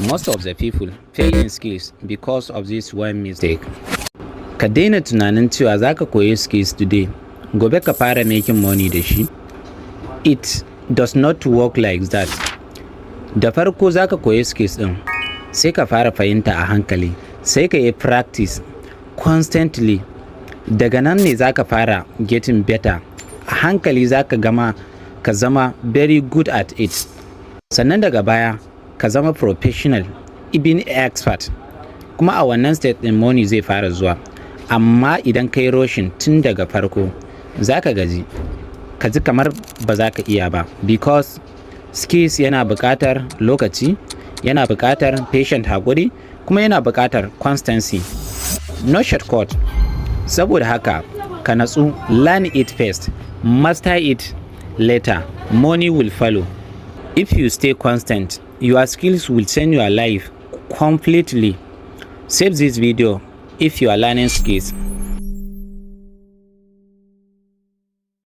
Most of the people fail in skills because of this one mistake. Ka daina tunanin cewa za ka koyi skills today, gobe ka fara making money da shi. It does not work like that. Da farko za ka koyi skills ɗin, sai ka fara fahimta a hankali, sai ka yi practice constantly. Daga nan ne za ka fara getting better. A hankali za ka gama ka zama very good at it. Sannan daga baya ka zama professional, even expert. Kuma a wannan state ɗin money zai fara zuwa. Amma idan ka yi rushing tun daga farko, za ka gaji. Ka ji kamar ba za ka iya ba. Because skills yana buƙatar lokaci, yana buƙatar patient, haƙuri, kuma yana buƙatar constancy. No shortcut. Saboda haka ka natsu, learn it first, master it later, money will follow. If you stay constant, your skills will change your life completely. Save this video if you are learning skills.